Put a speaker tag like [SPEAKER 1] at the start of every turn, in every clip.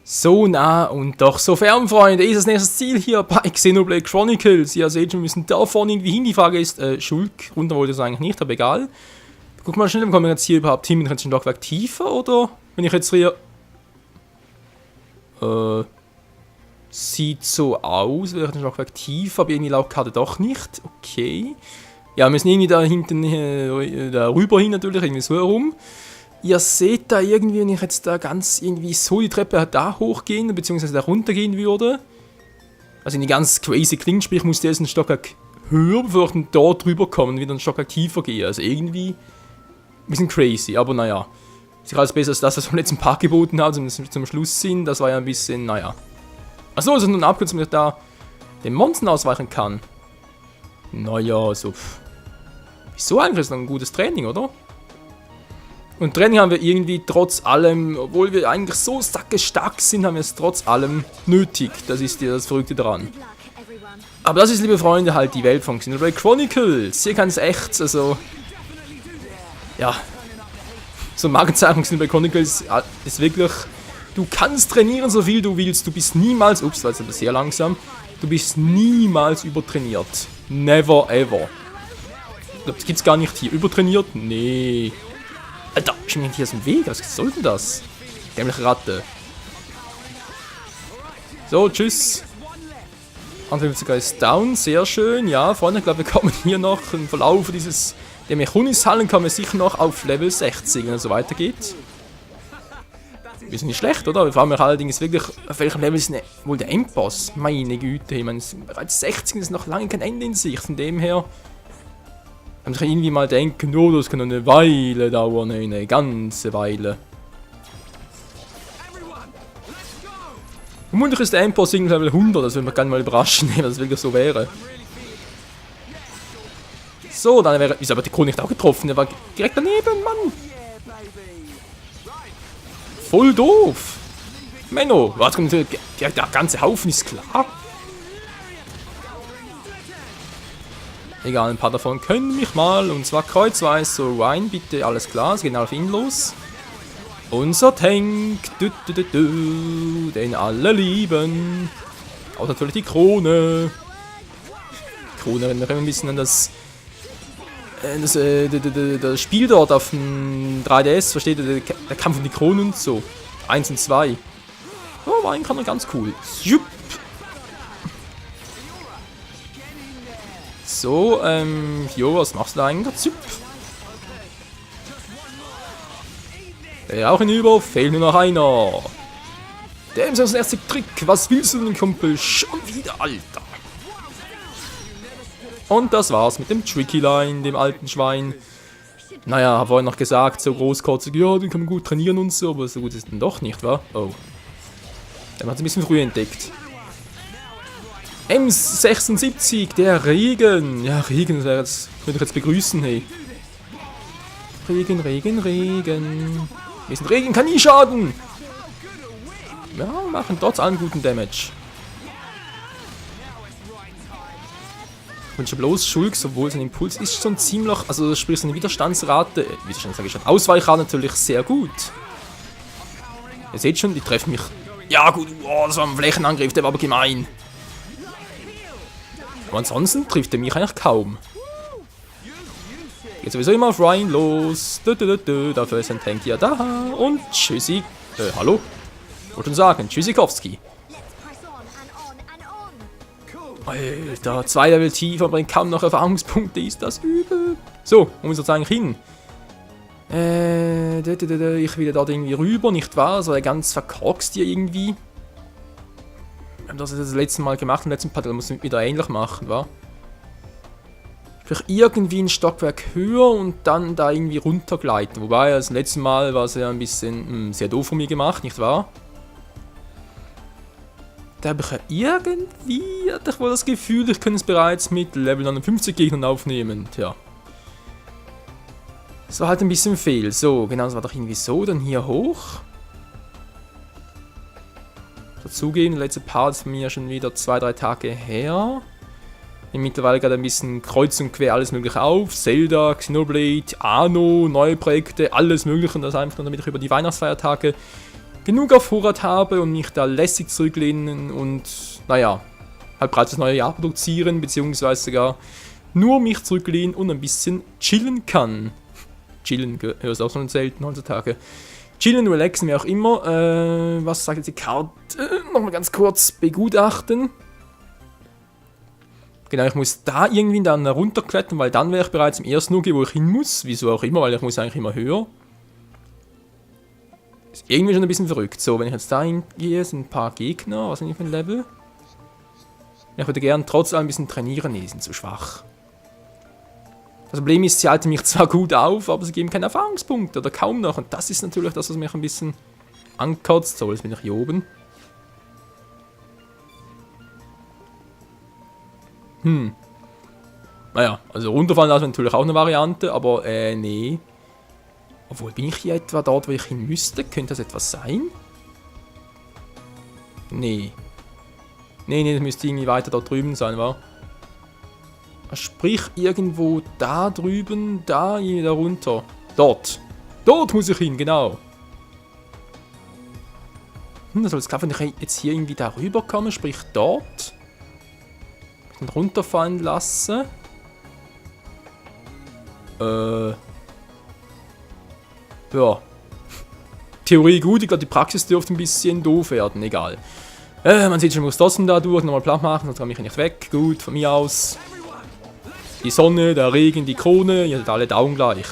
[SPEAKER 1] So nah und doch so fern, Freunde. Ist das nächste Ziel hier bei Xenoblade Chronicles. Ihr seht schon, wir müssen da vorne irgendwie hin. Die Frage ist, Schulk, runter wollte ich das eigentlich nicht, aber egal. Guck mal schnell, kommen wir jetzt hier überhaupt hin? Bin ich jetzt ein Stockwerk tiefer, oder? Wenn ich jetzt hier... sieht so aus, wäre ein Stockwerk tiefer, aber irgendwie laut Karte doch nicht. Okay. Ja, wir müssen irgendwie da hinten, da rüber hin natürlich, irgendwie so herum. Ihr seht da irgendwie, wenn ich jetzt da ganz irgendwie so die Treppe da hochgehen, beziehungsweise da runtergehen würde. Also in die ganz crazy klingt, sprich, muss der jetzt ein Stockwerk höher, bevor ich dann da drüber komme und wieder ein Stockwerk tiefer gehe. Also irgendwie ein bisschen crazy, aber naja. Sicher alles besser als das, was wir im letzten Part geboten haben, zum Schluss sind. Das war ja ein bisschen, naja. Achso, also nur eine Abkürzung, damit ich da den Monstern ausweichen kann. Naja, so. Wieso eigentlich? Das ist ein gutes Training, oder? Und Training haben wir irgendwie trotz allem, obwohl wir eigentlich so stark sind, haben wir es trotz allem nötig. Das ist ja das Verrückte daran. Aber das ist, liebe Freunde, halt die Welt von Xenoblade Chronicles. Hier kann es echt, also... Ja. So ein Markenzeichen von Xenoblade Chronicles ist wirklich... Du kannst trainieren, so viel du willst. Du bist niemals... Ups, das ist aber sehr langsam. Du bist niemals übertrainiert. Never ever. Ich glaube, das gibt's gar nicht hier. Übertrainiert? Nee. Alter, ich bin nicht hier aus dem Weg. Was soll denn das? Dämliche Ratte. So, tschüss. Antriebsgeist ist down. Sehr schön. Ja, Freunde, ich glaube, wir kommen hier noch im Verlauf dieses... Der Mechunis-Hallen kommen wir sicher noch auf Level 60, wenn es so weitergeht. Wir sind nicht schlecht, oder? Wir fragen mich allerdings wirklich, auf welchem Level ist wohl der Endboss? Meine Güte, ich meine, bereits 60 ist noch lange kein Ende in Sicht. Von dem her, kann man sich irgendwie mal denken, oh, das kann noch eine Weile dauern, eine ganze Weile. Vermutlich ist der Endboss irgendwie Level 100, das würde mich gerne mal überraschen, wenn das wirklich so wäre. So, dann wäre... Wieso aber die Krone nicht auch getroffen? Der war direkt daneben, Mann! Voll doof! Menno! Was kommt der ganze Haufen, ist klar. Egal, ein paar davon können mich mal. Und zwar kreuzweise so rein, bitte, alles klar. Sie gehen auf ihn los. Unser Tank, den alle lieben. Auch natürlich die Krone. Die Krone erinnert ein bisschen an das Spiel dort auf dem 3DS, versteht ihr, der Kampf um die Kronen und so. 1 und 2. Oh, war eigentlich ganz cool. So, jo, was machst du da eigentlich? Züpp. Der auch hinüber, fehlt nur noch einer. Der ist das erste Trick. Was willst du denn, Kumpel? Schon wieder, Alter. Und das war's mit dem Tricky Line, dem alten Schwein. Naja, hab vorhin noch gesagt, so großkotzig, ja, den kann man gut trainieren und so, aber so gut ist es dann doch nicht, wa? Oh. Der hat es ein bisschen früh entdeckt. M76, der Regen. Ja, Regen, das jetzt, würde ich jetzt begrüßen, hey. Regen, Regen, Regen. Diesen Regen kann nie schaden. Ja, machen trotz allem guten Damage. Und schon bloß Schulk, obwohl sein Impuls ist schon ziemlich, also sprich seine Widerstandsrate, Widerstand sage ich schon, Ausweichrate natürlich sehr gut. Ihr seht schon, die treffen mich. Ja gut, oh, das war ein Flächenangriff, der war aber gemein. Aber ansonsten trifft er mich eigentlich kaum. Geht sowieso immer auf Ryan los. Dafür ist ein Tank ja da. Und tschüssi. Hallo? Wollte schon sagen, Tschüssikowski. Alter, 2 Level tiefer, bringt kaum noch Erfahrungspunkte, ist das übel. So, wo muss ich jetzt eigentlich hin? Ich will dort irgendwie rüber, nicht wahr? Das war ja ganz verkorkst hier irgendwie. Wir haben das letzte Mal gemacht, im letzten Part, da muss ich wieder ähnlich machen, wa? Vielleicht irgendwie ein Stockwerk höher und dann da irgendwie runtergleiten. Wobei, das letzte Mal war es ja ein bisschen sehr doof von mir gemacht, nicht wahr? Da habe ich ja irgendwie, hatte ich wohl das Gefühl, ich könnte es bereits mit Level 59 Gegnern aufnehmen. Tja. Das war halt ein bisschen fehl. So, genau, das war doch irgendwie so. Dann hier hoch. Dazugeben, der letzte Part ist bei mir schon wieder 2-3 Tage her. Mittlerweile gerade ein bisschen kreuz und quer alles mögliche auf. Zelda, Xenoblade, Anno, neue Projekte, alles mögliche. Und das einfach nur, damit ich über die Weihnachtsfeiertage genug auf Vorrat habe und mich da lässig zurücklehnen und, naja, halt bereits das neue Jahr produzieren, beziehungsweise sogar nur mich zurücklehnen und ein bisschen chillen kann. Chillen, hörst du auch so selten heutzutage. Chillen, relaxen, wie auch immer. Was sagt jetzt die Karte? Nochmal ganz kurz begutachten. Genau, ich muss da irgendwie dann runterklettern, weil dann wäre ich bereits im ersten Nuge, wo ich hin muss. Wieso auch immer, weil ich muss eigentlich immer höher. Ist irgendwie schon ein bisschen verrückt. So, wenn ich jetzt da hingehe, sind ein paar Gegner. Was sind die für ein Level? Ich würde gerne trotz allem ein bisschen trainieren. Nee, die sind zu schwach. Das Problem ist, sie halten mich zwar gut auf, aber sie geben keinen Erfahrungspunkt oder kaum noch. Und das ist natürlich das, was mich ein bisschen ankotzt. So, jetzt bin ich hier oben. Naja, also runterfallen lassen natürlich auch eine Variante, aber nee. Obwohl, bin ich hier etwa dort, wo ich hin müsste? Könnte das etwas sein? Nee. Nee, das müsste irgendwie weiter dort drüben sein, wa? Sprich, irgendwo da drüben, da runter. Dort. Dort muss ich hin, genau. Das soll jetzt klar, wenn ich jetzt hier irgendwie da rüber komme, sprich dort. Und runterfallen lasse. Ja. Theorie gut, ich glaube die Praxis dürfte ein bisschen doof werden, egal. Man sieht schon, ich muss trotzdem da durch, nochmal platt machen, sonst komme ich nicht weg. Gut, von mir aus. Die Sonne, der Regen, die Krone, ihr seid alle Daumen gleich.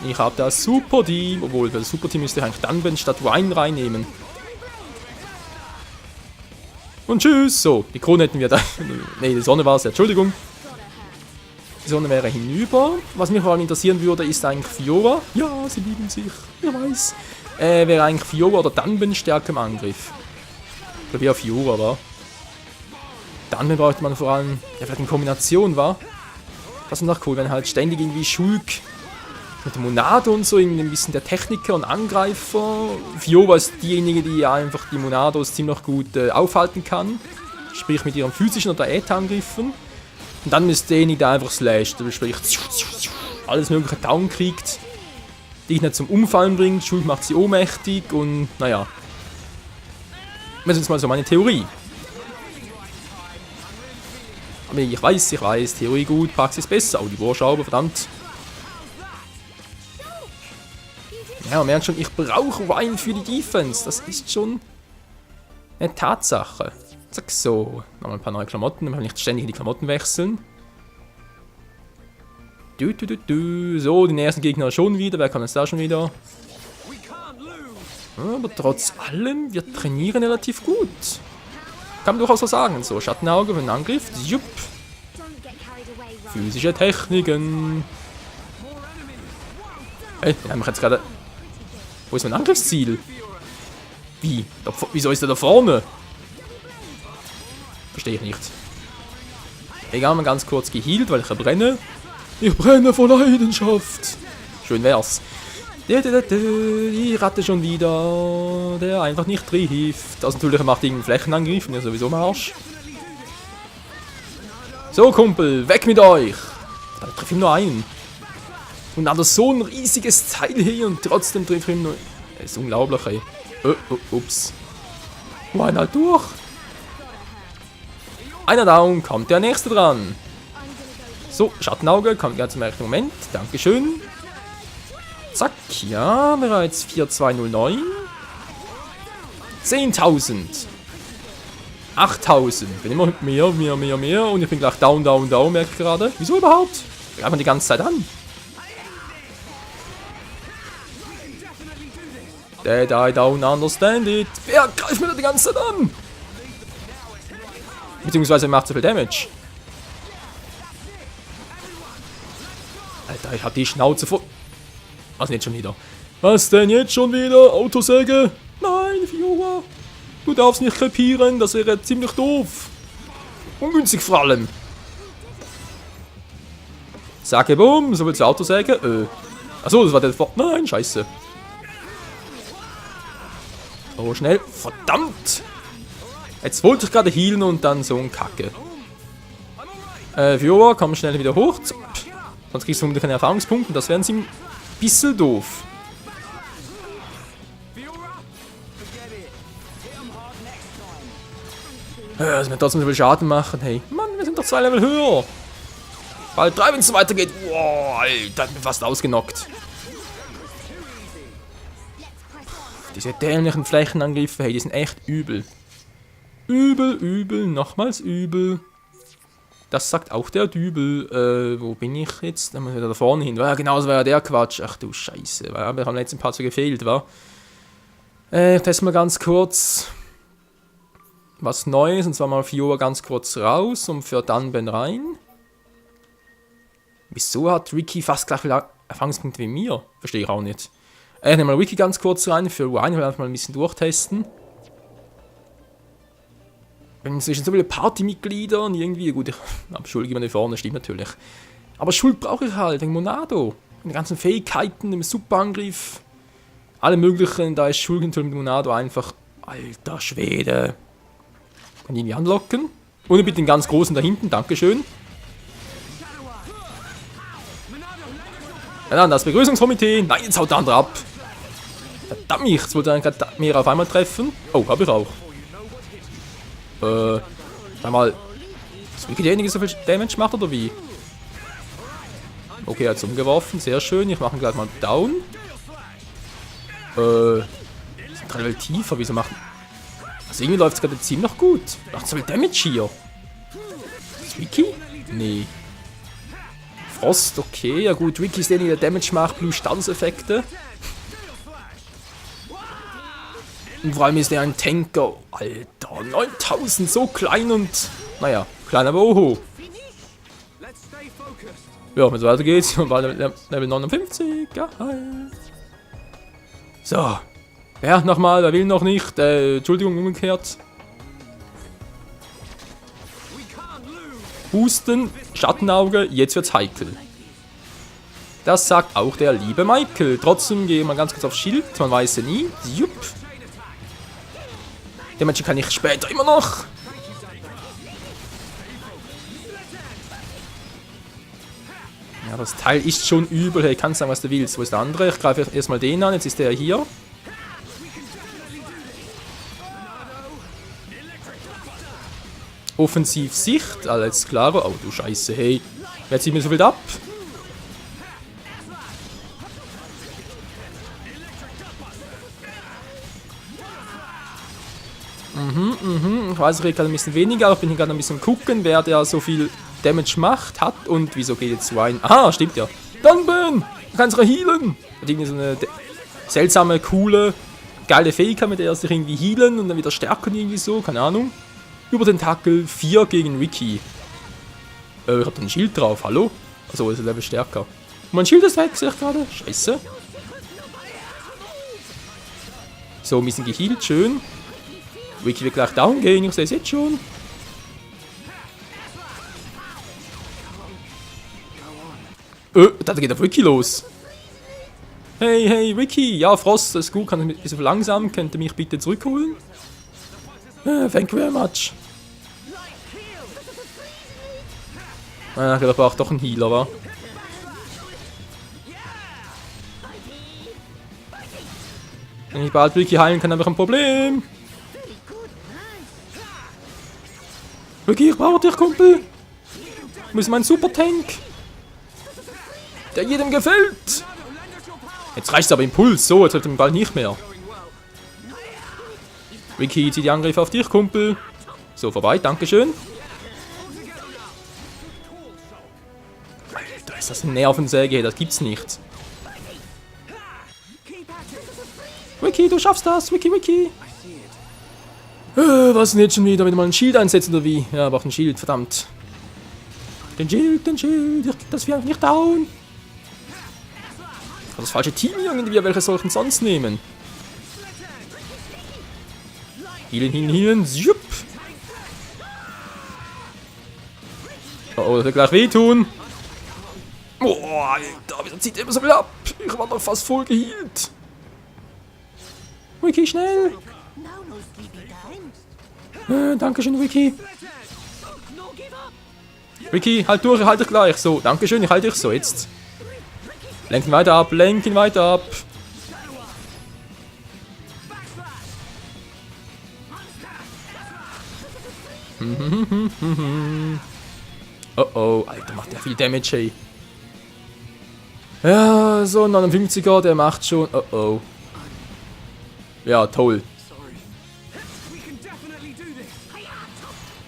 [SPEAKER 1] Ich habe das Super-Team, obwohl das Super-Team müsste ich eigentlich dann statt Wine reinnehmen. Und tschüss, so, die Krone hätten wir da. Ne, die Sonne war es, Entschuldigung. Die Sonne wäre hinüber. Was mich vor allem interessieren würde, ist eigentlich Fiora. Ja, sie lieben sich, wer weiß. Wäre eigentlich Fiora oder Dunban stärker im Angriff. Ich glaube, ja, Fiora war. Dann bräuchte man vor allem, ja, vielleicht in Kombination war. Das ist noch cool, wenn halt ständig irgendwie Schulk mit dem Monado und so, irgendwie ein bisschen der Techniker und Angreifer. Fiora ist diejenige, die ja einfach die Monados ziemlich gut aufhalten kann. Sprich mit ihren physischen oder Ätherangriffen. Und dann ist derjenige, der einfach slasht, sprich alles mögliche down kriegt. Die nicht zum Umfallen bringt, Schulk macht sie ohnmächtig und naja. Das ist jetzt mal so meine Theorie. Aber ich weiß, Theorie gut, Praxis besser. Oh, die Vorschau, verdammt. Ja, man merkt schon, ich brauche Wine für die Defense. Das ist schon eine Tatsache. Zack, so. Nochmal ein paar neue Klamotten, damit wir nicht ständig die Klamotten wechseln. So, den ersten Gegner schon wieder. Wer kann jetzt da schon wieder? Aber trotz allem, wir trainieren relativ gut. Kann man durchaus so sagen. So, Schattenauge für den Angriff. Jupp. Physische Techniken. Hey, den haben wir jetzt gerade. Wo ist mein Angriffsziel? Wie? Wieso ist er da vorne? Verstehe ich nicht. Egal, mal ganz kurz geheilt, weil ich brenne. Ich brenne vor Leidenschaft. Schön wär's. Die Ratte schon wieder, der einfach nicht trifft. Also natürlich macht irgendeinen Flächenangriff, der sowieso im Arsch. So Kumpel, weg mit euch! Da trifft ihm nur einen. Und dann hat er so ein riesiges Teil hier und trotzdem trifft ihm nur... Das ist unglaublich, ey. Ups. War einer durch. Einer down, kommt der nächste dran. So, Schattenauge, kommt ganz im rechten Moment. Dankeschön. Zack, ja, bereits 4209. 10.000. 8.000. Bin immer mehr. Und ich bin gleich down, merke ich gerade. Wieso überhaupt? Greift man die ganze Zeit an. Dead I don't understand it. Wer greift mir da die ganze Zeit an? Beziehungsweise macht so viel Damage. Alter, ich hab die Schnauze voll. Was denn jetzt schon wieder? Was denn jetzt schon wieder? Autosäge? Nein, Fiora. Du darfst nicht krepieren, das wäre ziemlich doof. Ungünstig vor allem. Sage bumm, so willst du Autosäge? Achso, das war der... Nein, scheiße. So, schnell. Verdammt. Jetzt wollte ich gerade healen und dann so ein Kacke. Fiora, komm schnell wieder hoch. Sonst kriegst du keine Erfahrungspunkte. Das wären sie ein bisschen doof. Also wir trotzdem so viel Schaden machen, hey. Mann, wir sind doch 2 Level höher. Bald 3, wenn es so weitergeht. Wow, Alter, hat mich fast ausgenockt. Diese dämlichen Flächenangriffe, hey, die sind echt übel. Übel, übel, nochmals übel. Das sagt auch der Dübel. Wo bin ich jetzt? Da muss ich wieder da vorne hin. Ja, genau, so war ja der Quatsch. Ach du Scheiße. Wir haben am letzten Part so gefehlt, wa? Ich teste mal ganz kurz was Neues. Und zwar mal Fiora ganz kurz raus und für Dunban rein. Wieso hat Ricky fast gleich viele Erfahrungspunkte wie mir? Verstehe ich auch nicht. Ich nehme mal Ricky ganz kurz rein für Ryan. Ich will einfach mal ein bisschen durchtesten. Wenn zwischen so viele Partymitglieder und irgendwie, gut, ich habe Schuld jemand vorne, stimmt natürlich. Aber Schuld brauche ich halt, den Monado. Die ganzen Fähigkeiten, im Superangriff. Alle möglichen, da ist Schuld mit Monado einfach, alter Schwede. Kann ich ihn anlocken? Ohne bitte den ganz großen da hinten, dankeschön. Ja, dann das Begrüßungskomitee. Nein, jetzt haut der andere ab. Verdammt, jetzt wollte er gerade mehr auf einmal treffen. Oh, habe ich auch. Sag mal, ist Ricky derjenige, der so viel Damage macht oder wie? Okay, er hat es umgeworfen, sehr schön. Ich mache ihn gleich mal down. Sind gerade tiefer, wieso machen. Also irgendwie läuft es gerade ziemlich gut. Macht so viel Damage hier. Ist Ricky? Nee. Frost, okay, ja gut, Ricky ist derjenige, der Damage macht, plus Stanzeffekte. Und vor allem ist der ein Tanker. Alter, 9000, so klein und... Naja, klein aber oho. Ja, wenn es weiter geht, Level 59, geil. So. Ja, nochmal, wer will noch nicht? Entschuldigung, umgekehrt. Husten, Schattenauge, jetzt wird's heikel. Das sagt auch der liebe Michael. Trotzdem gehe ich mal ganz kurz aufs Schild, man weiß ja nie. Jupp. Den Menschen kann ich später immer noch. Ja, das Teil ist schon übel. Hey, kannst sagen, was du willst. Wo ist der andere? Ich greife erstmal den an. Jetzt ist der hier. Offensivsicht. Alles klar. Oh, du Scheiße. Hey. Wer zieht mir so viel ab? Ich weiß, ich rede gerade ein bisschen weniger, aber ich bin hier gerade ein bisschen gucken, wer der so viel Damage macht, hat und wieso geht jetzt rein. Ah, stimmt ja. Dunban! Du kannst healen! Hat irgendwie so eine seltsame, coole, geile Fähigkeit, mit der er sich irgendwie healen und dann wieder stärken irgendwie so, keine Ahnung. Über den Tackle 4 gegen Ricky. Ich hab da ein Schild drauf, hallo? Achso, ist ein Level stärker. Mein Schild ist weg, sehe ich gerade. Scheiße. So, ein bisschen gehealt, schön. Ricky wird gleich down gehen, ich sehe es jetzt schon. Da geht auf Ricky los. Hey, hey, Ricky. Ja, Frost, das ist gut, kann ich so langsam, könnt ihr mich bitte zurückholen? Thank you very much. Ich glaube, braucht doch einen Healer, wa? Wenn ich bald Ricky heilen kann, habe ich ein Problem. Ricky, ich brauche dich, Kumpel. Wo ist mein Super-Tank? Der jedem gefällt. Jetzt reicht es aber Impuls. So, jetzt hilft ihm bald nicht mehr. Ricky, zieh die Angriffe auf dich, Kumpel. So, vorbei, dankeschön. Alter, ist das eine Nervensäge? Das gibt's nicht. Ricky, du schaffst das. Ricky, Ricky. Was ist denn jetzt schon wieder? Wieder mal ein Schild einsetzen oder wie? Ja, aber auch ein Schild, verdammt. Den Schild, ich krieg das wir nicht down. Das falsche Team irgendwie, welche sollten sonst nehmen? Healen, healen, healen, jupp. Oh, das wird gleich wehtun. Boah, Alter, wieso zieht immer so viel ab? Ich war doch fast voll gehealt. Ricky, schnell. Dankeschön, Ricky. Ricky, halt durch, ich halte dich gleich. So, dankeschön, ich halte dich so, jetzt. Lenken weiter ab, lenken weiter ab. Oh oh, Alter, macht der viel Damage, ey. Ja, so ein 59er, der macht schon. Oh oh. Ja, toll.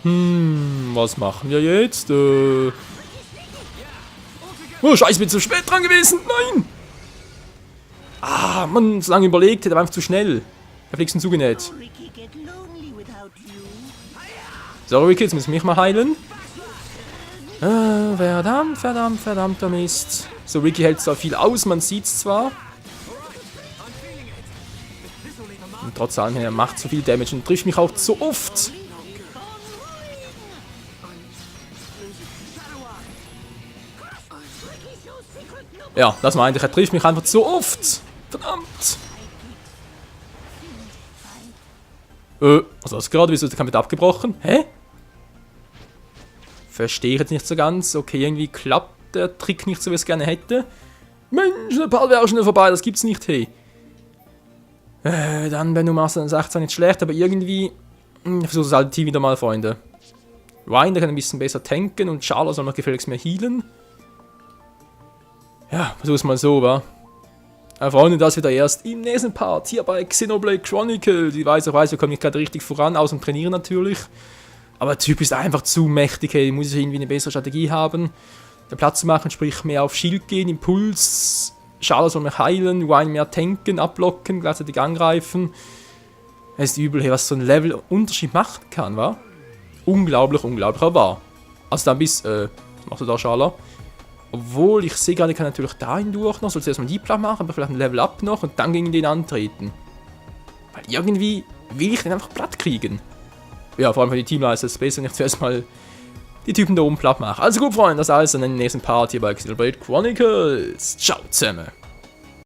[SPEAKER 1] Was machen wir jetzt? Oh, scheiße, bin zu spät dran gewesen. Nein! Ah, man, so lange überlegt, hätte aber einfach zu schnell. Er fliegt zugenäht. So, Ricky, jetzt muss ich mich mal heilen. Verdammter Mist. So, Ricky hält zwar viel aus, man sieht es zwar. Und trotz allem, er macht so viel Damage und trifft mich auch so oft. Ja, das meinte ich, er trifft mich einfach so oft. Verdammt. Was war das gerade? Wieso ist der Kampf abgebrochen? Hä? Verstehe ich jetzt nicht so ganz. Okay, irgendwie klappt der Trick nicht so, wie ich es gerne hätte. Mensch, der Part wäre schon vorbei, das gibt's nicht, hey. Dann, wenn du machst, dann sagt es nicht schlecht, aber irgendwie... Ich versuche das alte Team wieder mal, Freunde. Ryan, der kann ein bisschen besser tanken und Charlotte soll noch gefälligst mehr healen. Ja, versuch's mal so, wa? Freunde, das wieder erst im nächsten Part, hier bei Xenoblade Chronicles. Ich weiß, wir kommen nicht gerade richtig voran, außer dem Trainieren natürlich. Aber der Typ ist einfach zu mächtig, hey, muss ich irgendwie eine bessere Strategie haben. Den Platz zu machen, sprich mehr auf Shield gehen, Impuls, Charlotte soll mehr heilen, Ryan mehr tanken, ablocken, gleichzeitig angreifen. Es ist übel, hey, was so ein Level-Unterschied machen kann, wa? Unglaublich, aber wahr. Also dann bis, was machst du da, Charlotte? Obwohl, ich sehe gerade, ich kann natürlich da hindurch noch, soll ich erstmal die Plan machen, aber vielleicht ein Level Up noch und dann gegen den antreten. Weil irgendwie will ich den einfach platt kriegen. Ja, vor allem für die Teamleiter ist es besser, wenn ich zuerst mal die Typen da oben platt mache. Also gut, Freunde, das alles dann in der nächsten Part hier bei Xenoblade Chronicles. Ciao zusammen.